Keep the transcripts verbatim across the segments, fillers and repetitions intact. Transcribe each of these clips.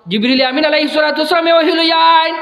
জিবরিল আমিন আলাইহিস সালাতু ওয়াস সালামে ওহি লইয়া আইন।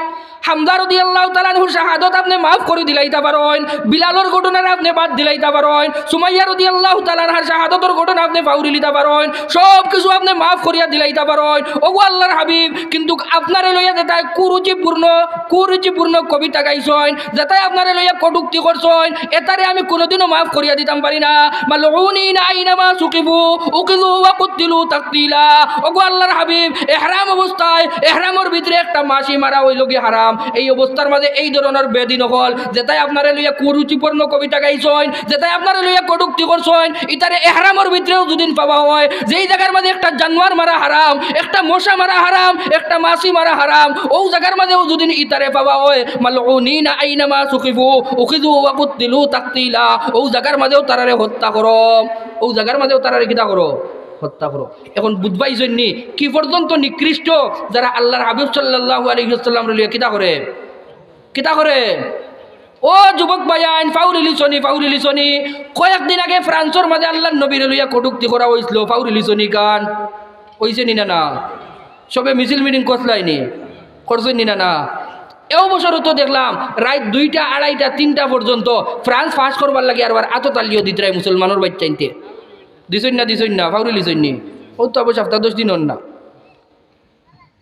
হামজা রাদিয়াল্লাহু তাআলা আনহুর শাহাদত আপনে মাফ করি দিলাইতা পারইন, বিলালর ঘটনারে আপনে বাদ দিলাইতা পারইন, সুমাইয়া রাদিয়াল্লাহু তাআলা আনহার শাহাদতর ঘটনা আপনে ফাউরি লিতা পারইন, সব কিছু আপনে মাফ করিয়া দিলাইতা পারইন। ওগো আল্লাহর হাবিব, কিন্তু আপনারে লইয়া যেতায় কুরুচিপূর্ণ, কুরুচিপূর্ণ কবিতা গাইছইন, যেতায় আপনারে লইয়া কটুক্তি করছইন, এতারে আমি কোনোদিনও মাফ করিয়া দিতাম পারি না। মালউনিনা আইনামা সুকিফু, উখিযু ওয়া কুতিলু তাকতিলা। ওগো আল্লাহর হাবিব, এহরাম অবস্থায়, এহরামর ভিতরে একটা মাছি মারা অইলো গি হারাম। এই অবস্থার মাঝে এই ধরনর বেদিন অকল, যেতায় আপনারে লইয়া কুরুচিপূর্ণ কবিতা গাইছইন, যেতায় আপনারে লইয়া কটুক্তি করছইন, ইতারে এহরামর ভিতরেও যুদিন পাওয়া অয়, যেই জাগার মাঝে একটা জানোয়ার মারা হারাম, একটা মশা মারা হারাম, একটা মাছি মারা হারাম, অউ জাগার মাঝেও যুদিন ইতারে পাওয়া অয়, মালউনিনা আইনামা সুকিফু, উখিযু ওয়া কুতিলু তাকতিলা, অউ জাগার মাঝেও তারারে হত্যা করো, অউ জাগার মাঝেও তারারে কিতা করো? হত্যা করো। এখন বুঝবায় জন্যে কি পর্যন্ত নিকৃষ্ট, যারা আল্লাহর হাবিব সাল্লাল্লাহু আলাইহি ওয়াসাল্লামরে লইয়া কিতা করে? কিতা করে? ও যুবক ভাইয়াইন, ফাউরি লিছনি, ফাউরি লিছনি। কয়েকদিন আগে ফ্রান্সর মাঝে আল্লাহর নবীরে লইয়া কটুক্তি করা অইছিল, ফাউরি লিছনি কান? অইছে নি না, না? সবে মিছিল মিটিং করছলায় নি? করছইন নি না, না? এও বছরও তো দেখলাম রাইত দুইটা, আড়াইটা, তিনটা পর্যন্ত ফ্রান্স ফাঁস করবার লাগি আরবার আততালিও দিতরায় মুসলমানর বাইচ্চাইন্তে। দিছইন না, দিছইন না, ফাউরি লিছইন নি? অউ তো অবশ্য সপ্তাহ দশ দিন অর না।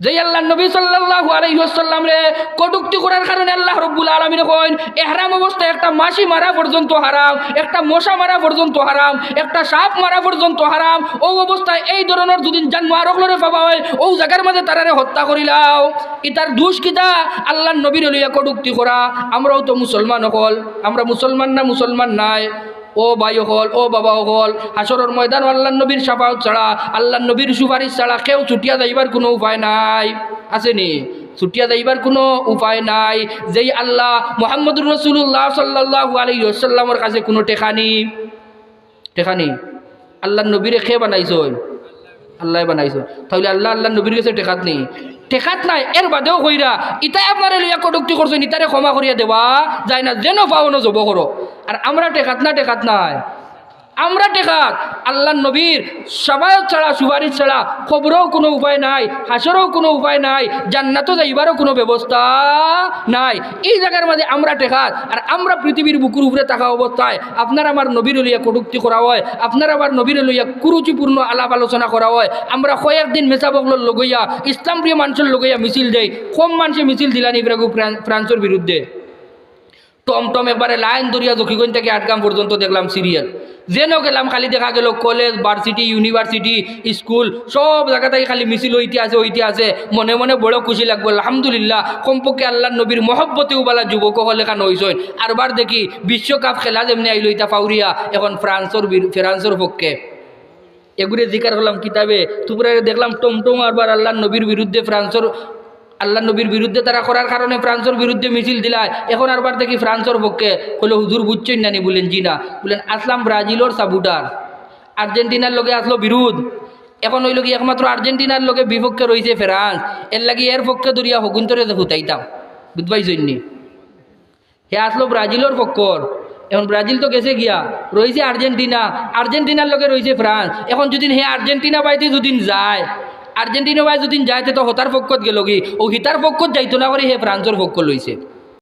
যেই আল্লাহর নবী সাল্লাল্লাহু আলাইহি ওয়াসাল্লামরে কটুক্তি করার কারণে আল্লাহ রব্বুল আলামিন কইন, এহরাম অবস্থায় একটা মাছি মারা পর্যন্ত হারাম, একটা মশা মারা পর্যন্ত হারাম, একটা সাপ মারা পর্যন্ত হারাম। অউ অবস্থায় এই ধরনর যুদি জানোয়ার অকলরে পাওয়া অয়, অউ জাগার মাঝে তারারে হত্যা করিলাও। ইতার দোষ কিতা? আল্লাহর নবীরে লইয়া কটুক্তি করা। আমরাও তো মুসলমান অকল, আমরা মুসলমান না, মুসলমান নায়? ও ভাই অকল, ও বাবা অকল, হাশরর ময়দানো আল্লাহর নবীর শাফাআত ছাড়া, আল্লাহর নবীর সুপারিশ ছাড়া কেউ ছুটিয়া যাইবার কুনু উপায় নাই। আছে নি? ছুটিয়া যাইবার কুনু উপায় নাই। যেই আল্লাহ, মুহাম্মদুর রাসূলুল্লাহ সাল্লাল্লাহু আলাইহি ওয়াসাল্লামর কাছে কুনু টেকা নি, টেকা নি। আল্লাহর নবীরে কে বানাইছইন? আল্লায় বানাইছইন। তাইলে আল্লাহ, আল্লাহর নবীর গেছে টেকাত নি? টেকাত নাই। এর বাদেও কইরা, ইতায় আপনারে লইয়া কটুক্তি করছইন, ইতারে ক্ষমা করিয়া দেওয়া যায় না, যেনো পাও অনো জবো করো। আর আমরা টেকাত না, টেকাত নায়। আমরা টেকাত, আল্লাহর নবীর শাফাআত ছাড়া, সুপারিশ ছাড়া কবরেও কুনু উপায় নাই, হাশরেও কুনু উপায় নাই, জান্নাতো যাইবারও কুনু ব্যবস্থা নাই। এই জাগার মাঝে আমরা টেকাত, আর আমরা পৃথিবীর বুকুর উপরে থাকা অবস্থায় আপনার আমার নবীরে লইয়া কটুক্তি করা অয়, আপনার আমার নবীরে লইয়া কুরুচিপূর্ণ আলাপ আলোচনা করা অয়। আমরা কয়েকদিন মেসাব অকলর লগইয়া, ইসলাম প্রিয় মানষর লগইয়া মিছিল দেই, কম মানষে মিছিল দিলা নি ফ্রাগু ফ্রান-, ফ্রান্সর বিরুদ্ধে। টমটম একবারে লাইন ধরিয়া জকিগঞ্জ থাকি আটগাম পর্যন্ত দেখলাম সিরিয়াল। যেনো গেলাম খালি দেখা গেলো কলেজ, ভার্সিটি, ইউনিভার্সিটি, স্কুল, সব জাগা থাকি খালি মিছিল অইতে আছে, অইতে আছে। মনে মনে বড় খুশি লাগবো, আলহামদুলিল্লাহ, কমপক্ষে আল্লাহর নবীর মহব্বতে উবালা যুবক অকল এখান অইছইন। আরবার দেখি বিশ্বকাপ খেলা যেমনে আইলো ইতা ফাউরিয়া, এখন ফ্রান্সর বির-, ফ্রান্সর পক্ষে। এগুরে জিকার করলাম কিতাবে, তুমরারে দেখলাম টমটম আরবার আল্লাহর নবীর বিরুদ্ধে ফ্রান্সর, আল্লাহর নবীর বিরুদ্ধে তারা করার কারণে ফ্রান্সর বিরুদ্ধে মিছিল দিলায়। এখন আরবার দেখি ফ্রান্সর পক্ষে। কইলো, "হুজুর বুঝছইন না নি?" বুলেন, "জি না।" বুলেন, "আসলাম ব্রাজিলর সাপোর্টার, আর্জেন্টিনার লগে আসলো বিরোধ, এখন অইলো কি একমাত্র আর্জেন্টিনার লগে বিপক্ষে রইছে ফ্রান্স, এর লাগি এর পক্ষে ধরিয়া হগুন্তরে যে হুতাইতাম।" বুঝবাইছইন নি? হে আসলো ব্রাজিলর পক্ষর, এখন ব্রাজিল তো গেছে গিয়া, রইছে আর্জেন্টিনা, আর্জেন্টিনার লগে রইছে ফ্রান্স। এখন যুদি হে আর্জেন্টিনা বাইতে যুদি যায়, আর্জেন্টিনা বাই যুদি যায়, তে তো হতার পক্ষত গেলো গি, অউ হিতার পক্ষত যাইতো না করি হে ফ্রান্সর পক্ষ লইছে।